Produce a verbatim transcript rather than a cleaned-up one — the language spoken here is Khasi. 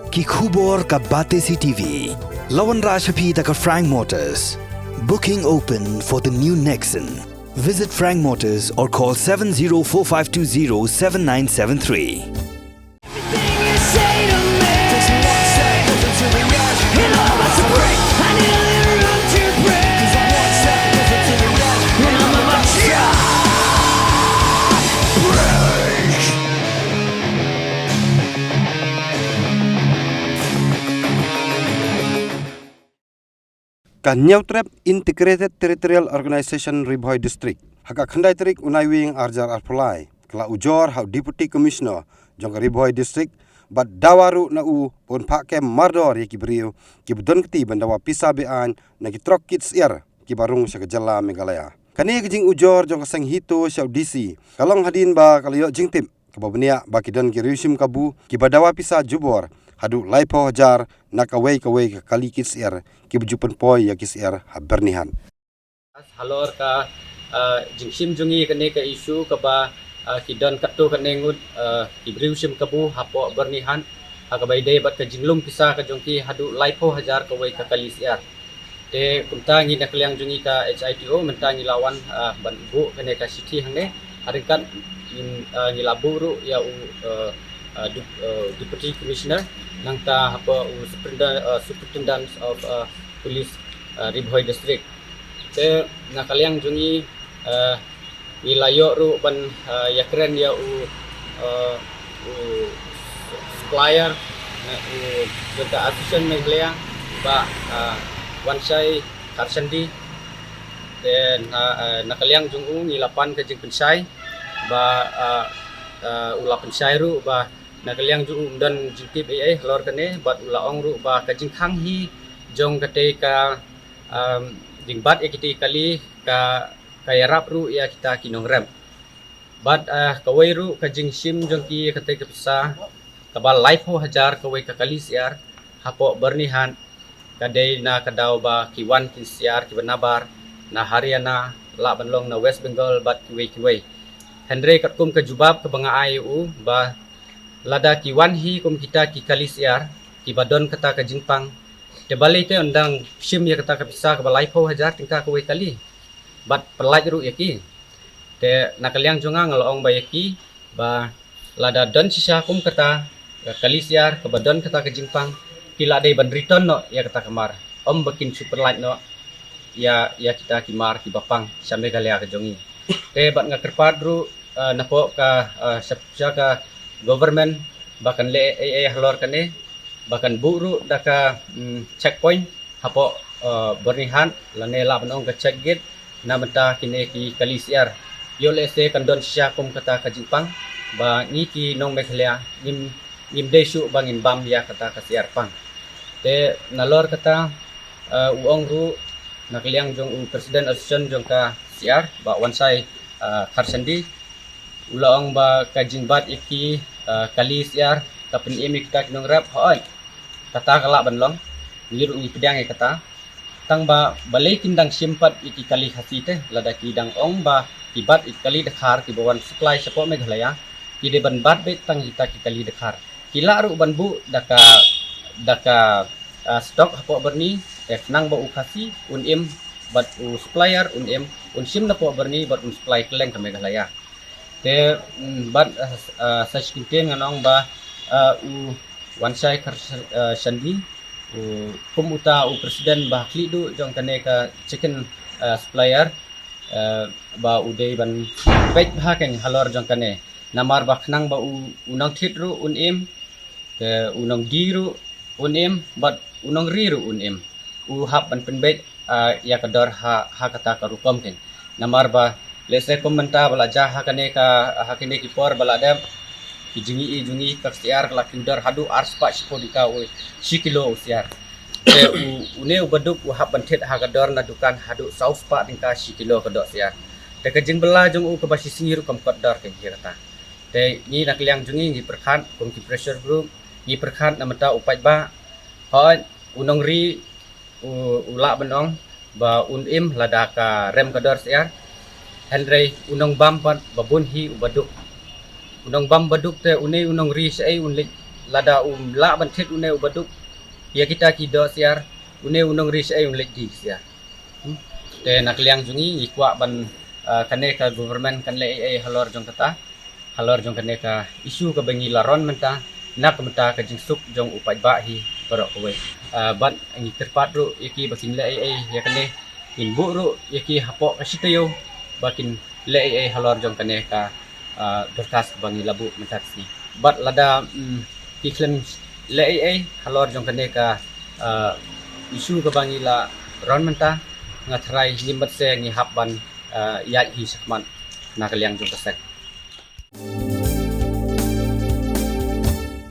Ki khubor ka Batesi T V. La wanrah sha phi da ka Frank Motors. Booking open for the new Nexon. Visit Frank Motors or call seven zero four five two zero seven nine seven three. Ka Hynñiewtrep Integrated Territorial Organization Ri Bhoi District, ha ka khyndai tarik u Naiwieng ar hajar arphew lai, ka la ujor ha u Deputy Commissioner jong ka Ri Bhoi District, bad dawa ruh na u ba un phah kem mardor ïa ki briew kiba don kti ban dawa pisa be-aiñ na ki trok kit syiar kiba rung sha ka jylla Meghalaya. Kane ka jingujor jong ka seng HITO sha u D C ka long hadien ba ka la ïoh jingtip kaba bniah ba ki don ki riewshim kabu kiba dawa pisa jubor haduh laiphew hajar na kawei kawei ka kali kit syiar kiba ju pynpoi ïa ki syiar ha Byrnihat. Halor ka, ah, jingshim jong ngi kane ka issue kaba, ah, ki don katto katne ngut, ah, ki riewshim kabu hapoh Byrnihat, ha kaba ïadei bad ka jinglum pisa ka jong ki haduh laiphew hajar kawei ka kali syiar. Te kumta ngi na ka liang jong ngi ka HITO mynta ngi la wan, ah, ban buh kane ka shithi hangne. Ha ryngkat ngi, ah, ngi la buh ruh ïa u, ah, ah, Dep-, ah, Deputy Commissioner, nangta hapoh u Superintendent, ah, Superintendent of, ah, Police, ah, Ri Bhoi District. Te na ka liang jong ngi, ah, ngi la ïoh ruh ban, ah, ïakren ïa u, ah, u supplier, na u jong ka Association Meghalaya, Bah, ah, Wanshai Kharshandi. Te na, ah, na ka liang jong u ngi la pan ka jingpynshai ba, ah, ah, u la pynshai ruh ba na ka liang jong u ym don jingtip ei ei halor kane, bad u la ong ruh ba ka jingkhang hi jong katei ka, um, jingbat ïa kitei ki kali ka, ka ïarap ruh ïa kita ki nongrep. Bad, ah, kawei ruh ka jingshim jong ki ïa katei ka pisa kaba laiphew hajar kawei ka kali syiar hapoh Byrnihat, ka dei na ka daw ba ki wan kin syiar kiba nabar na Haryana, lah ban long na West Bengal bad kiwei kiwei. Hynrei katkum ka jubab kaba nga ai ïa u ba lada ki wan hi kum kita ki kali syiar kiba don kata ka jingpang, te balei te un dang shim ïa kata ka pisa kaba laiphew hajar tyngka kawei kali bad pyllait ruh ïa ki. Te na ka liang jong nga nga la ong ba ïa ki ba lada don shisha kum kata ka kali syiar kaba don kata ka jingpang, ki la dei ban return noh ïa kata ka mar, ym ba kin shu pyllait noh ïa, ïa kita ki mar kiba pang sha Meghalaya ka jong ngi. Te bad nga kyrpad ruh, eh, napoh ka, eh, sha, sha ka government ba kan leh ei ei halor kane, ba kan buh ruh da ka, mm, checkpoint hapoh, eh, Byrnihat, lane lah ban ong ka check gate na bynta kine ki kali syiar. Ïoh lehse kan don shisha kum kata ka jingpang ba ngi ki nong Meghalaya ngim, ngim dei shuh ba ngin bam ïa kata ka syiar pang. Te nalor kata, eh, u ong ruh na ka liang jong u President Association jong ka syiar, Bah Wanshai, eh, Kharshandi, u la ong ba ka jingbat ïa ki, eh, kali syiar ka pynim ïa kita ki nongrep, hooid. Kata ka lah ban long, ngi ruh ngi pdiang ïa kata. Tang ba balei kin dang shim pat ïa ki kali Khasi te, lada ki dang ong ba ki bat ïa ki kali Dkhar kiba wan supply shapoh Meghalaya, ki dei ban bat beit tang kita ki kali Dkhar. Ki lah ruh ban buh da ka, da ka, ah, stock hapoh Byrni, te khnang ba u Khasi un im, bad u supplier un im, un shim napoh Byrni bad un supply kylleng ka Meghalaya. Te, mm, bad, ah, ah, sa shi kyntien ngan ong ba, ah, u Wanshai Khar, ah, Shandi, u kum uta u president ba khlieh duh jong kane ka chicken, ah, supplier, ah, ba u dei ban peit bha kein halor jong kane. Namar ba khnang ba u, u nongthied ruh un im, te u nongdie ruh un im, bad u nongri ruh un im. U hap ban pynbeit, ah, ïa ka dor ha, ha kata ka rukom kein. Namar ba, lehse kum mynta ba la jia ha kane ka, ha kane ki por ba la dep, ki jingïohi jong ngi ka syiar ka la kiew dor haduh arspah shiphew tyngka u, shi kilo u syiar. Te u, une u baduk u hap ban thied ha ka dor na dukan haduh sawspah tyngka shi kilo ka doh syiar. Te ka jingbylla jong u kaba shi sngi ruh kam kot dor kein ïa kata. Te ngi na ka liang jong ngi ngi pyrkhat kum ki pressure group, ngi pyrkhat na bynta u paidbah, hooid, u nongri u, u lah ban ong ba un im lada ka rem ka dor syiar. Hynrei u nongbam pat ba bun hi u baduk. U nongbam baduk te une u nongri shaei un leit lada um lah ban thied une uba duk ïa kita ki dohsiar, une u nongri shaei un leit die ki siar. Hmm. Te na ka liang jong ngi ngi kwah ban, ah, kane ka government kan leh ei ei halor jong kata, halor jong kane ka issue kaba ngi la ron mynta, na ka bynta ka jingsuk jong u paidbah hi baroh kawei. Ah, bad ngi kyrpad ruh ïa ki ba kin leh ei ei ïa kane, kin buh ruh ïa ki hapoh ka shi taïew ba kin leh ei ei halor jong kane ka, ah, dorkhas kaba ngi la buh mynta ka sngi. Bad lada, mm, ki khlem leh ei ei halor jong kane ka, ah, issue kaba ngi la ron mynta, nga tharai ngim mat se ngi hap ban, ah, ïaid hi shakhmat na ka liang jong ka seng.